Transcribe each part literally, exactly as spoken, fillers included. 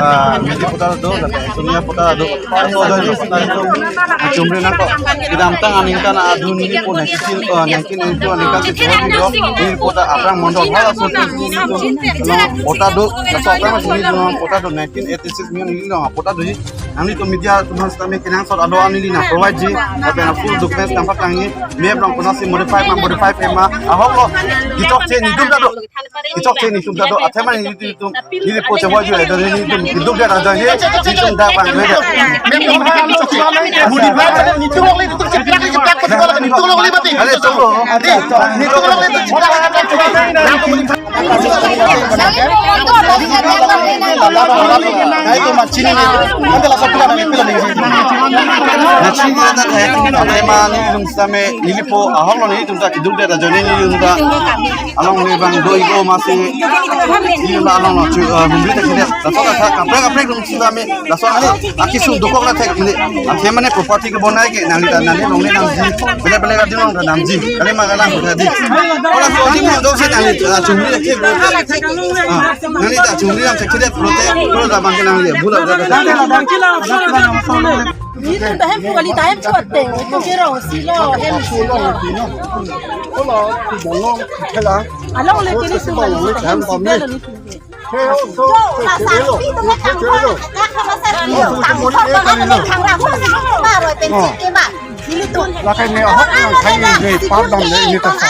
ah, Midi patta do, lapen Sonia patta do. Laso ajoine patta do. Chumri nangkok. Kedamtang aningkan adun nelipo nineteen, ah, nineteen eighty-two aningkan si Sonia do. Neli patta aphrang mondol halaso along patta do. Laso aphrang si neli along patta do nineteen eighty-six neli along patta do. Nanglitum media atum aphan sitame kenangsot alo neli nang provide ji. Lapen full documents nangpatangji. Map along konatsi modify ma modify ma. Ahok lo. Kechokche nelitum ta do. Kechokche nelitum ta do. Athema nelitum. Nelipo chewa ju edo nelitum. Nelitum dia raja ni. Nelitum dak bang. Modify. Nelitum along nelitum cheplak cheplak ko nelitum along nelitum. Are choklo. Nelitum along nelitum cheplak cheplak. Nelitum sitame nelipo ahok lo, nelitum ta keduk det ajoine nelitum ta alongle abang do-ik-o masi nelitum ta along lo chu, eh, humri ta kedet. Laso ta kaprek kaprek atum sitame laso ani akesung dokok la thek mene. Athe mane property kebonai ke nangli ta nangli longle namji, bele bele adim along ta namji, kali ma kalang kotha di. Ola so adim along do si nangli, ah, chumri ke. Ah, nangli ta chumri nam se kedet pulote, pura ta abang ke nangli bula da. Nelitum ta hem pu kali, ta hem pu ate. Ito kero si lo hem pu lo. Alongle ke nelitum ta hem pu lo. Lakai ne ahok nang khai ne pap dam ne ini ta sa.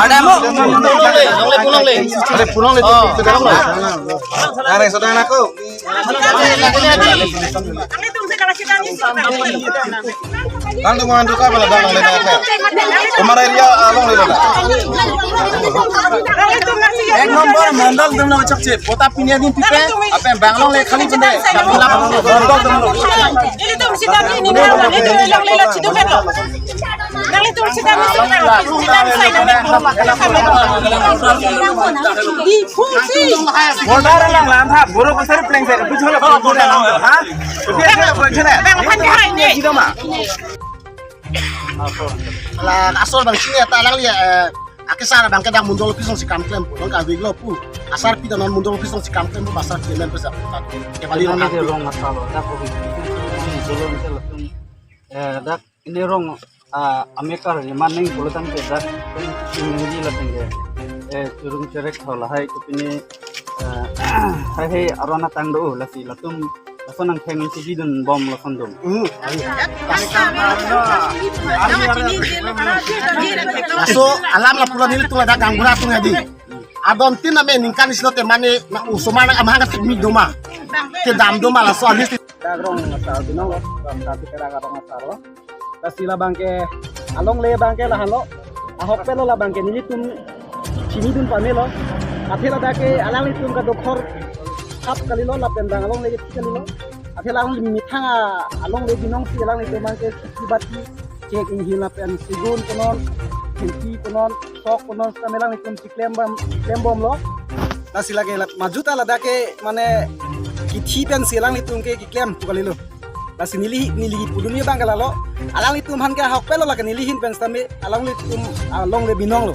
Ada mo? Ada pulang le. Ada pulang le. Oh. Ada sudah aku. Nanti mau antuk apa lah, bang? Kemarin dia along le, bang. Ek nombor mandal dum na chak chip. Kota pinia din pipe. Apa yang bang along le khali pende. Mandal dum. Nelitum sitame nelitum alongle along le la chido beto. Nelitum sitame nelitum sitame. Di pusi. Border along lang tha, boro ko sari pleng sari, bujhol ko border along, ha? Bang, bang, bang, bang. Jidoma. La asol bang sini ata alangli, eh, akesar abang ke dak mondol office along si kam klempo, non ka viglo pu. Asarpi ta non mondol office along si kam klempo, asarpi men pesa. Kebali along ke rong asal lo, dak ko. Solo ntel tum. Eh, dak ini rong, ah, amekar ni maning pulutan ke dak ini di la tengge. Eh, churung cherek ho lahai ko pini, eh, hai hai arona tang do lasi latum lason nangtheng si dun bom lason dum. Hmm. Laso alam la pulo nelitum ladak gaonbura atum hedi. Adon tin ame ningkan isi lote mane na osomar nang amahang atik mi doma. Kedam doma laso alis. Dak rong asar binong lo, ram tapi kera ka rong asar lo. Lasi labang ke alongle abang ke lahan lo. Ahokpet lo labang ke nelitum chinidun pame lo. Athe ladak ke alanglitum kadokhor hap kali lo lapen bang alongle ke kali lo. Athe alang methang alongle binong si alanglitum abang ke kibati kek inghin lapen segun konon, khenti konon, sok konon sitame alanglitum si klem bom, klem bom lo. Lasi lake la, maju ta ladak ke mane kithi pen si alanglitum ke keklem pu kali lo. Lasi neli, neli pudun abang ke lalo. Alanglitum aphan ke ahokpet lo lake neli ahin pen sitame alanglitum alongle binong lo.